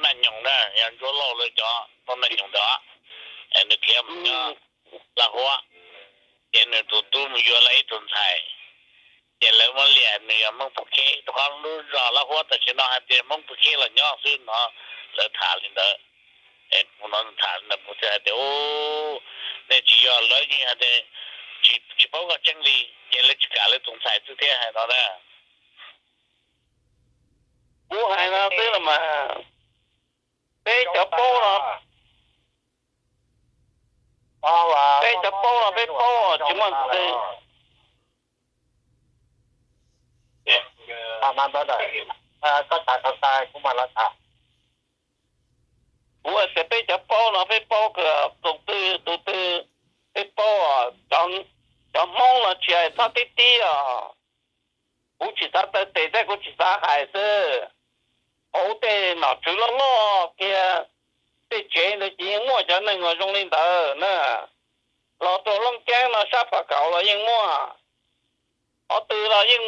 Naj Nyoog na, yog Ntsuab Lauj lawv cov Naj Nyoog ntawd, nws khiav mus nyob Laj Huab, ces nws tus tub mus yuav lawv ib tug ntxhais, ces lawv muab liam nws yog Hmoob Pus Kheb, rau qhov lub zos Laj Huab tam sim no hais tias Hmoob Pus Kheb los nyob xwb no, lawv tham li ntawd. Kuv hnov tham li ntawd kuv thiaj hais tias, u, nej tsis yog lawv yeej hais tias tsis paub koj tseeb li, ces lawv tsis kam lawv tus ntxhais xwb thiab hais no na. Kuv hais no xwb los mas, peb cov paub no, peb cov paub no peb paub tsis muaj ntxiv. Kuv tias peb cov paub no peb paub kawg, tus twg tus twg peb paub. Cov Hmoob no tsis hais txhob tib tib os. Kuv tsis xav taw tes thiab kuv tsis xav hais xwb. Hauv tej nom tswv loj loj kiag, tej tsev ntawd ces yeej muaj cov neeg uas zoo li ntawd na. Los rau Looj Ceeb no sab Pham Kaum los yeej muaj, qhov twg los yeej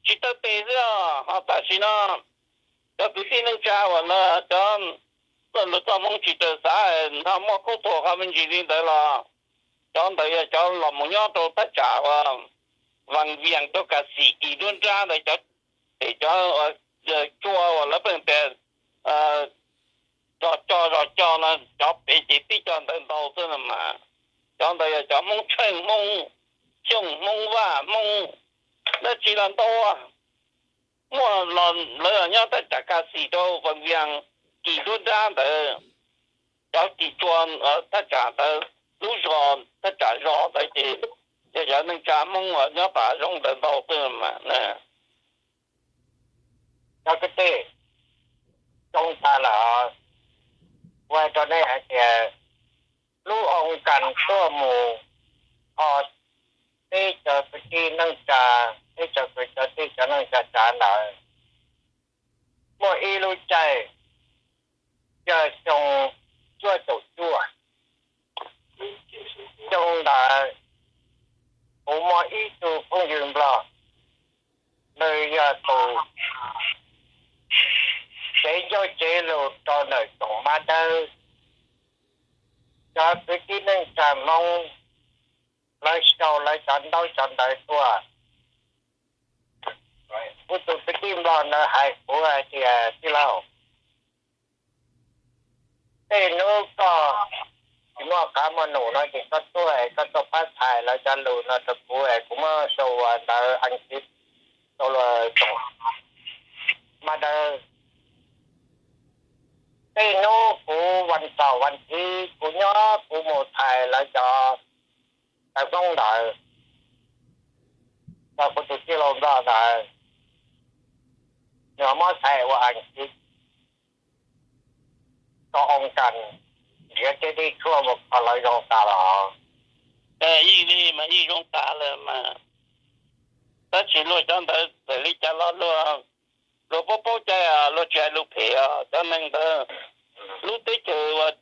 tsis taw tes xwb os. Ho tam sim no cov kwv tij neej tsa uas cov txoj lus txoj hmoo tsis raws xav, nrog muaj khaub thuas qhov me ntsis li ntawd los cov ntawd yog cov los mus nyob rau thaj tsam uas Vaj Vias rau Kav Xim Kis Duab Nrab ntawd, cov, cov tsua uas lawv pheej tias zos co zos co no, cov pem ces tib co ntawd ntau xwb no mas. Cov ntawd yog cov Hmoob Tsheej, Hmoob Xyooj, Hmoob Vaj, Hmoob dab tsi los ntau. Muaj los lawv nyob thaj tsam Kav Xim rau Vaj Vias Kis Duab Nrab ntawd, cov kis tsua thaj tsam ntawd, lub zos thaj tsam zos ntawd ces yog cov neej tsa Hmoob uas nyob tom hav zoov ntawd ntau xwb mas. Cov kwv tij, zoo tas lawm, kuv hais rau nej hais tias lub oo kas tuaj mus kho peb cov kwv tij neej tsa, peb cov kwv cov tij cov neej tsa tsav ntawd, muaj ib lub caij yog xyoo cuaj caum cuaj, xyoo ntawd kuv muaj ib tug phooj ywg Nplog, nws yog tus tsev ncauj tsev lus rau ntawm Tsoom Mab Dawb. Cov kwv tij neej tsa Hmoob lawv sau lawv cov ntaub cov ntawv tuaj. Kuv tus kwv tij Nplog ntawd hais kuv hais tias, tij laug, tej hnub koj tsis muaj qab muaj num no ces koj tuaj es koj tuaj pab txhais lawv cov lus no rau kuv es kuv muab sau ua ntawv Askiv rau luag Tsoom Mab Dawb. Tej hnub kuv vas xaum vas thiv kuv nyob kuv mus txhais lawv cov ntawv Hmoob ntawd, txog kuv tus tij laug Nplog ntawd, nws muab txhais ua Askiv rau oo kas nrhiav tej dej tshuaj mus kho lawv zoo tas los. Yeej li mas yeej zoo tas lawm mas, tab sis luag cov ntawd txawm li cas los luag, luag paub paub cai, luag tsis hais lus phem os. Cov neeg ntawd lub teb chaws uas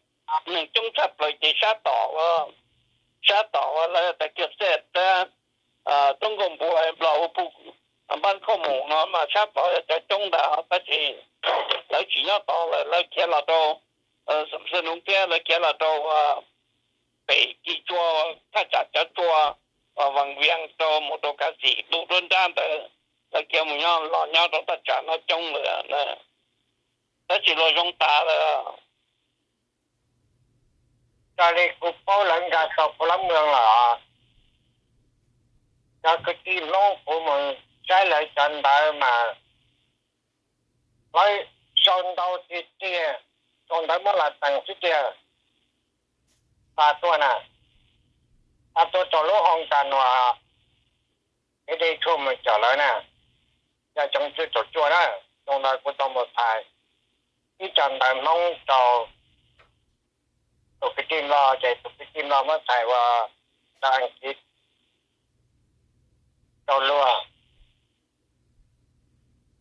neeg coob tshaj plaws ces sab tom ua, sab tom ua lawv tas kiag xej thiab, toob nkauj npua Nplog ua pug, npab khauj mus no mas sab tod yog cov coob ntag, tab sis lawv tsis nyob tod lawm, lawv khiav los rau Xam Xwm Nuv thiab lawv khiav los rau pem Kis Tsua, thaj tsam cov tsua Vas Vias rau mus rau Kav Xim ntuj nruab nrab ntawd, lawv khiav mus nyob los nyob rau thaj tsam no coob lawm. Tab sis luag zoo tas lawm. Raws li kuv paub lawv nkag tau puav leej mloog lawm. Cov kwv tij Hmoob kuv mus saib lawv cov ntawv mas lawv sau ntau tiag tiag, sau ntawv muab las tees xwb tiag. Xa tuaj na, xa tuaj rau lub oo kas uas kev dej tshuaj mus cawm lawv na, yog xyoo cuaj caum cuaj na, xyoo ntawd kuv tau mus txhais ib co ntawv Hmoob rau tus kwv tij Nplog, ces tus kwv tij Nplog muab txhais ua ntawv Askiv rau luag.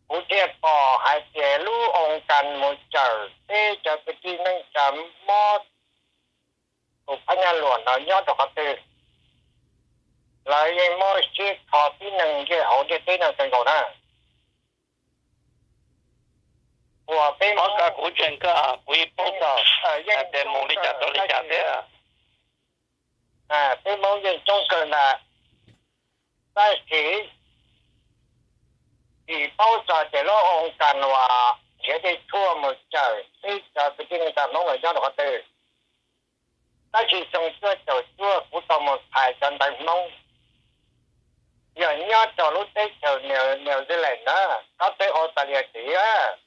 Kuv thiaj pom hais tias lub oo kas mus cawm peb cov kwv tij neej tsa mob tus phab nyaj luam no nyob rau qhov twg. Lawv yeej mob siab kho tib neeg ntiaj hauv ntiaj teb no kawg nkaus na. Ua peb Hmoob, kuv ntseeg koj, kuv yeej paub txog tias mus li cas rau li cas thiab. Peb Hmoob yeej coob kawg ntag, tab sis tsis paub txog tias lub oo kas uas nrhiav dej tshuaj mus cawm peb cov kwv tij neej tsa Hmoob los nyob rau qhov twg. Tab sis xyoo cuaj caum cuaj kuv tau mus txhais cov ntawv Hmoob, yog nyob rau lub teb chaws New Zealand na, qab teb Australia tid.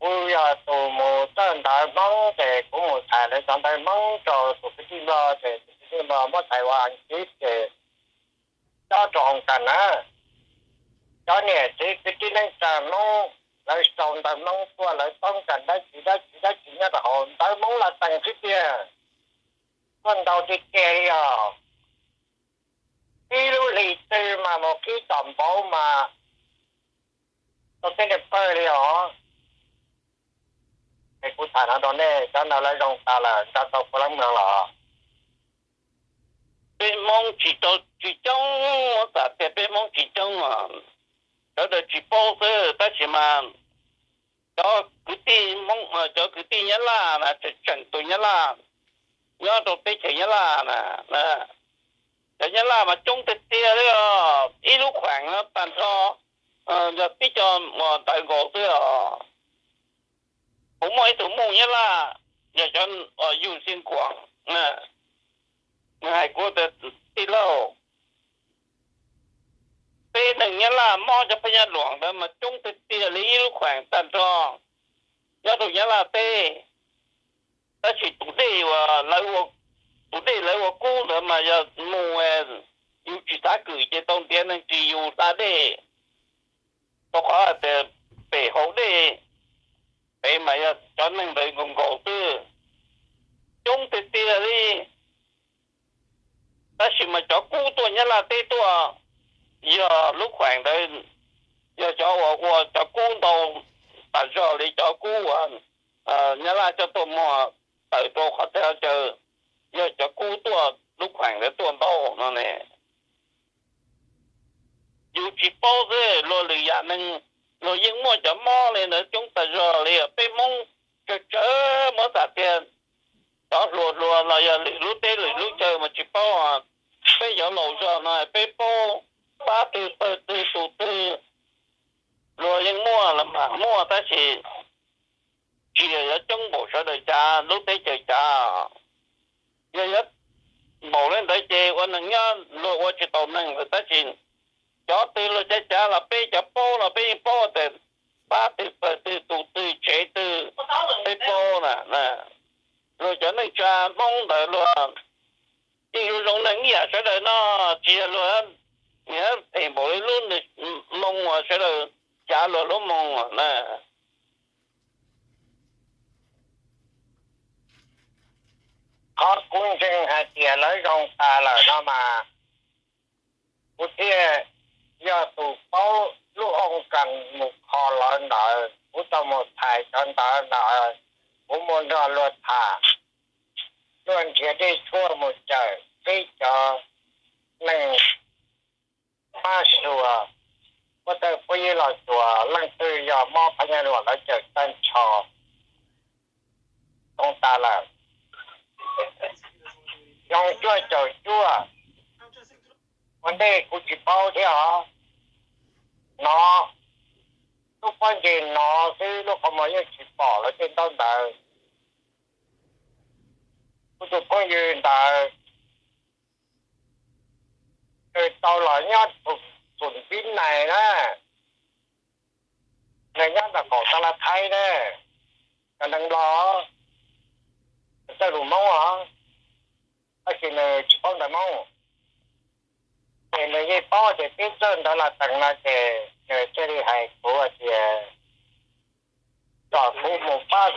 Kuv yog tus mus txawj ntawv Hmoob ces kuv mus txhais lawv cov ntawv Hmoob rau tus kwv tij Nplog ces tus kwv tij Nplog muab txhais ua Askiv ces cob rau oo kas na. Cov niam txiv kwv tij neej tsa Hmoob lawv sau ntawv Hmoob tuaj, lawv toob kas dab tsi dab tsi dab tsi nyob rau hauv ntawv Hmoob Latees xwb tiag, tuaj ntau tiag tiag li os. Ib lub hlis twg mas mus qhib tom npauv mas tau tej niag pawg li os. Es kuv tham no rau nej, cov ntawd lawv zoo tas lawm, nco tau kuv lab mloog los. Peb Hmoob tsis tau, tsis coob, muab xam tias peb Hmoob tsis coob os, sawv daws tsis paub xwb, tab sis mas cov kwv tij Hmoob, cov kwv tij Nyab Laj na, tseem tseem tus Nyab Laj nyob rau teb chaws Nyab Laj na, cov Nyab Laj mas coob tiag tiag li os, ib lub khueem no tag nrho yog tib co uas ntawd nkaus xwb os. Kuv muaj ib tug muj Nyab Laj, yog cov uas yug xia nkuas, nws hais kuv tias, tij laug, peb neeg Nyab Laj mob cov phab nyaj luam ntawd mas coob tiag tiag li ib lub khueem tag nrho nyob rau Nyab Laj teb. Tab sis tus dej uas lawv, tus dej lawv ua kub ntawd mas yog mus yus tsis xav kwm ces tau ntiav neeg ris yus da dej, rau qhov hais tias pem hauv dej pem mas yog cov neeg ntawd nkaus nkaus xwb, coob tiag tiag li. Tab sis mas cov kub tuaj Nyab Laj teb tuaj, yog lub khueem ntawd yog cov uas ua cov kub ntau tas zog li cov kub uas Nyab Laj coj tuaj muag tawm rau qhov txhia chaw, yog cov kub tuaj lub khueem ntawd tuaj ntau no ne. Yus tsis paub xwb, luag lwm yam neeg luag yeej muaj cov mob li ntawd coob tas zog li. Peb Hmoob tsawg tsawg muab xam tias cov hluas hluas los yog lwm lub teb lwm lub chaw mas tsis paub. Peb cov laus zog no peb paub pab twg pawg twg tus twg. Luag yeej muaj los mam muaj tab sis tsis yog yuav coob npaum sawv daws cav lub teb chaws cav. Yog yuav npaum li ntawd ces ua neeg nyob luag ua tsis tau neeg lawm tab sis cov twg luag cav cav los peb cov paub no peb yeej paub tias pab twg pawg twg tus twg tsev twg, peb paub na. Luag cov neej tsa Hmoob ntawd luag yeej zoo zoo neeg ib yam sawv daws no, tsis yog luag, niag phem npaum li lub moo uas sawv daws cav luag lub moo na. Qhov kuv ntseeg hais tias lawv zoo tas lawm no mas, kuv thiaj yog tus paub lub oo kas mus kho lawv ntawd, kuv tau mus txhais cov ntawv ntawd, kuv mus nrog luag tham, luag nrhiav dej tshuaj mus cawm peb cov neeg Pab Suav, Pub Tawj, Pub Yig, Los Tsuas, leej twg yog mob phab nyaj luam lawv cawm tag nrho, zoo tas lawm. Xyoo cuaj caum cuaj, ua ntej kuv tsis paub thiab os. Hnov lub pob ntseg hnov xwb, lub qhov muag yeej tsis pom lawv tej ntaub ntawv. Kuv tus phooj ywg ntawd, nws tau los nyob Phum Vib Nais na, nws nyob ntawm qaum Xa La Thaib na, cov neeg Nplog, nws txawj lus Hmoob os, tab sis nws tsis paub ntawv Hmoob. Ces nws yeej paub tias peb txawj ntawv Latees no ces nws thiaj li hais kuv tias kom kuv mus pab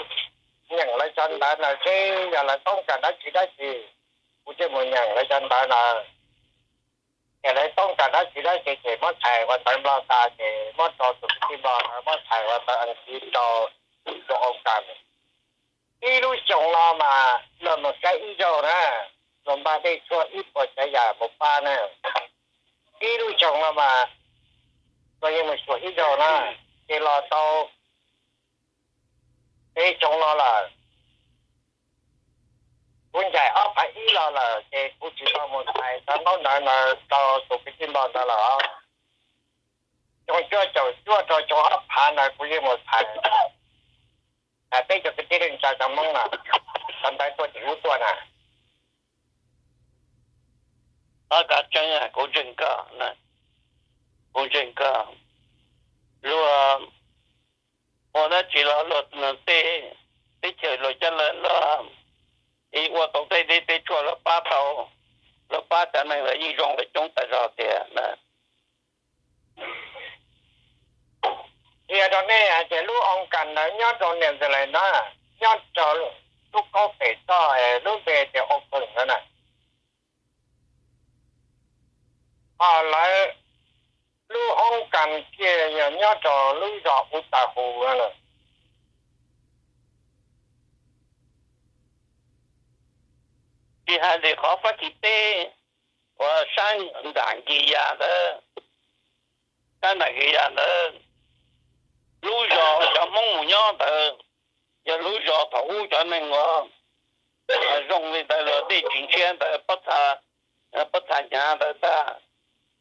nyeem lawv cov ntawv ntawd seb yog lawv toob kas dab tsi dab tsi, kuv thiaj mus nyeem lawv cov ntawv ntawd. Ces lawv toob kas dab tsi dab tsi ces muab txhais ua ntawv Nplog tas ces muab rau tus kwv tij Nplog ntawd muab txhais ua ntawv Askiv rau tus oo kas. Ib lub xyoos no mas luag mus saib ib zaug na, luag npaj dej tshuaj ib puas tsav yam mus pab na. Ib lub xyoos no mas luag yeej mus xyuas ib zaug na. ces los tau peb xyoo no lawm. Kuv ncaim ob phav ib los lawm ces kuv tsis tau mus txhais cov ntaub ntawv ntawd rau tus kwv tij npawg ntawd lawm. Xyoo cuaj caum cuaj rau xyoo ob phav ntawd kuv yeej mus txhais, txhais peb cov kwv tij neej tsa cov Hmoob na, cov ntawv tuaj tim ub tuaj na. Qhov kav tseeb kuv ntseeg koj, kuv ntseeg koj. Luag ua dab tsi los luag tej teb chaws luag coj lawv los ua tau tej deb tej tshuaj los pab tau, los pab cov neeg los yeej zoo lawm coob tas zog tiag. Qhia rau nej hais tias lub oo kas ntawd nyob rau New Zealand na, nyob rau lub kaub pem toj lub npe tias Auckland ntawd na. Ho lawv lub hoob kas kiag yog nyob rau lub zos Otahuhu no lawm. Tsis hais li qhov Fab Kis teb uas sab nram Nkis Yas ntawd, sab nram Nkis Yas ntawd, lub zos cov Hmoob mus nyob ntawd yog lub zos thaum ub cov neeg uas zoo li ntawd los dej tsis ntshiab ntawd, pob txha hnyav ntawd ntag.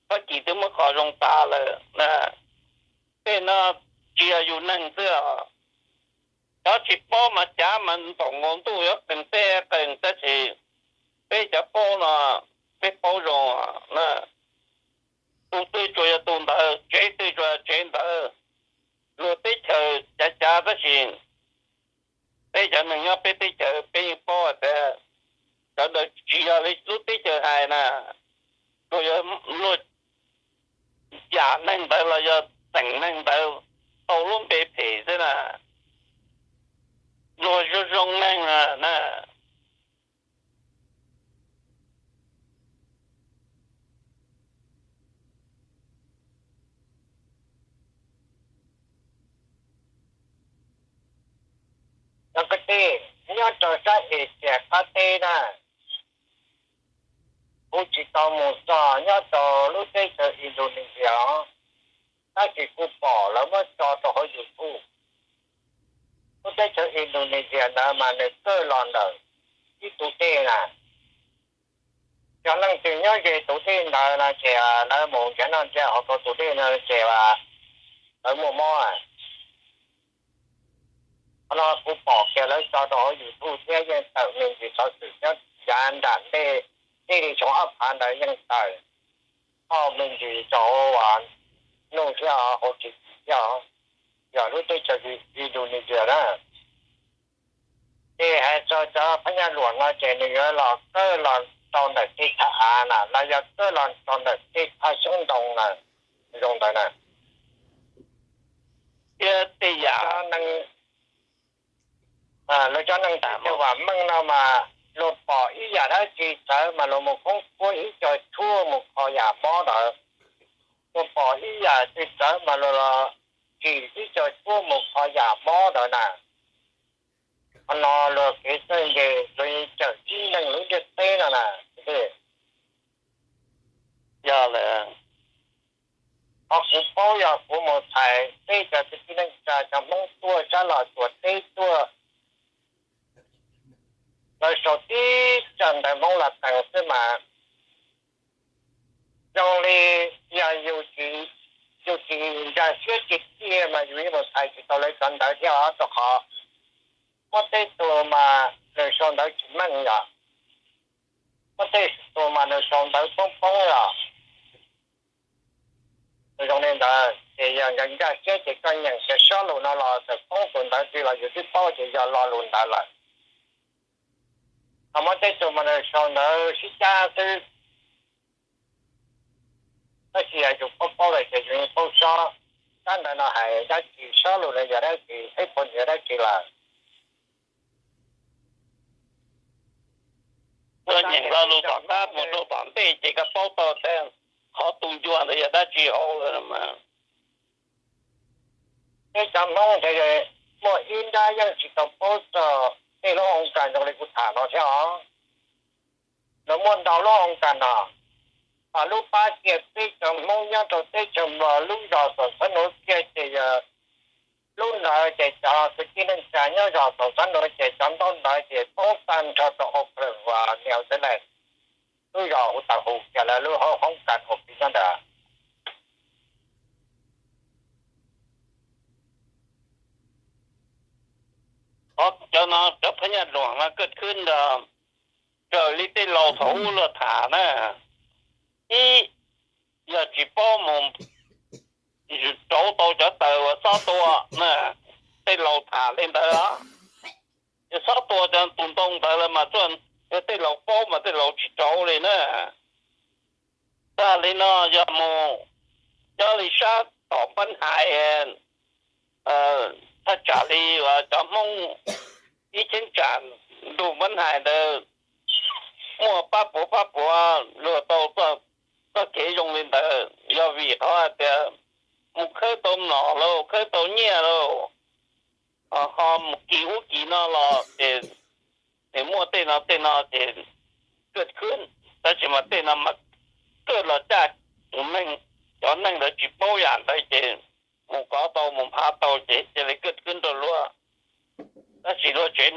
Fab Kis twb muab kho zoo tas lawm. Tej no tsis yog yus neeg xwb os. Cov tsis paub mas cav mas ntaus nkaus ntuj yuav qees tej qees, tab sis peb cov paub no peb paub zoo. Tus twg tsuas yog tus ntawd, tsev twg tsuas yog tsev ntawd. Luag teb chaws cav cav tab sis peb cov neeg nyob peb teb chaws peb yeej paub tias cov ntawd tsis yog li lub teb chaws hais na, tsuas yog luag yam neeg ntawd los yog xeem neeg ntawd tau lub npe phem xwb na. Luag zoo zoo neeg na. Cov kwv tij, nyob rau sab Asia qab teb na, kuv tsis tau mus txog nyob rau lub teb chaws Indonesia, tab sis kuv pom lawv muab tso rau hauv YouTube. Lub teb chaws Indonesia ntawd mas nws txawj los ntawm ib tus dej na. Cov neeg twg nyob ze tus dej ntawd no ces lawv mus nrhiav noj nrhiav haus rau tus dej no ces lawv muaj mob. Qhov no kuv pom kiag lawv tso rau hauv YouTube thiab yeej tawm me ntsis xov xwm nyob yav nram ntej, txij li xyoo ob phav ntawd yeej tawm tau me ntsis rau hauv nus thiab hauv tsis thiab, yog lub teb chaws Indonesia na. Ces hais txog cov phab nyaj luam no ces nws yuav los kawg los rau ntawm tej thaj av na los yog kawg los rau ntawm tej thaj xyoob ntoo na, zoo ntawd na. Thiab tej yam lawv cov neeg tsis vam meej no mas luag pom ib yam dab tsi txawv mas luag mus khoob kuab ib co tshuaj mus kho yam mob ntawd. Luag pom ib yam tsi txawv mas luag los tsim ib co tshuaj mus kho yam mob ntawd na. Qhov no luag kev txawj ntse luag cawm tib neeg lub ntiaj teb no na. Yog lawm, qhov kuv paub yog kuv mus txhais peb cov kwv tij neej tsa cov Hmoob tuaj sab Los Tsuas teb tuaj, lawv sau tib txoj ntawv Hmoob los tees xwb mas zoo li yog yus tsis nkag siab tiag tiag mas yus yeej mus txhais tsis tau lawv cov ntawv thiab os, rau qhov muaj tej tug mas nws sau ntawv tsis meej yom, muaj tej tug mas nws sau ntawv poob poob yom. Zoo li ntawd ces yog nkag siab ces koj nyeem cov sob lus no los txawm poob tus ntawv twg los yus twb paub ces yog lo lus ntawd lawm. Ho muaj tej tug mas nws sau ntawv sib cab xwb, tab sis yog yus paub paub lawm ces yus yeej paub sob, tab ntawv no hais dab tsi, sob lus no yog dab tsi, peb puas nyiam dab tsi lawm. Koj nyeem lo lus tom qab mus rau tom ntej ces koj paub tau tias qhov tu ncua ntawd yog dab tsi hauv lawm mas. Peb cov Hmoob muaj ib nrab yeej tsis tau paub txog tej lub oo kas zoo li kuv tham no thiab os. Nws muaj ntau lub oo kas no, mas lub pab kiag peb cov Hmoob nyob rau teb chaws Nplog lub zos Xos Xab Nuv kiag ces yog Lub ntawd ces cov kwv tij neej tsa nyob zos Thaum Xab Nuav ces cov ntaub ntawv ces poob tag nrho rau Oakland uas New Zealand, lub zos hu tas hu kiag lawv lub hoob kas ua pis nyob ntawd. Cov no cov phab nyaj luam no kaj khwb ntag, raws li tej laus thaum ub luag tham na, ib, yog tsis paub mus rauv tau cov taws uas xob tua na, tej laus tham li ntawd os. Yog xob tua cov tus ntoo ntawd lawm mas tsuas yog tej laus paub mas tej laus tsis rauv li na. Tag li no yog mus nyob li sab tom Npab Hais, thaj tsam li uas cov Hmoob ib cheeb tsam ntuj Npab Hais ntawd, muaj pab puav pab puav luag tau txoj kev zoo li ntawd yog vim qhov hais tias mus khawb tau mlom lauj, khawb tau nyiaj lauj, ho mus kis ub kis no los ces nws muaj tej no tej no ces kaj khwb, tab sis mas tej no mas kaj los caj tus neeg, cov neeg ntawd tsis paub yam ntawd ces mus kov tau mus nphav tau ces cia li kaj khwb rau luag. Tab sis luag tsev,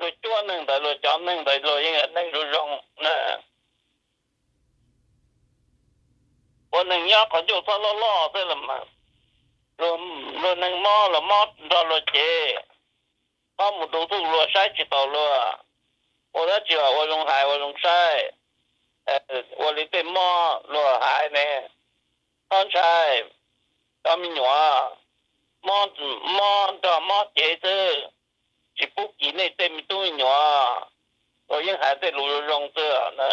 luag cuab neeg ntawd luag cov neeg ntawd luag yeej yog neeg zoo zoo na. Ua neeg nyob qhov ncauj txhob loj loj xwb los mas, luag neeg mob los mob nrog luag cev, mob mus tu tuj luag saib tsis taus luag, ua dab tsi los ua zoo hais ua zoo saib, ua li tej mob luag hais ne, txhob ntshai, cov me nyuam, mob nrog mob cev xwb, tsis pub kis nej tej me tub me nyuam, luag yeej hais tej lus zoo zoo xwb na.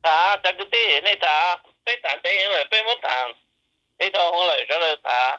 Tham cov kwv tij, nej tham, peb tham ntev lawm, peb muab tham, peb dhau hwv lawm, sawv daws tham.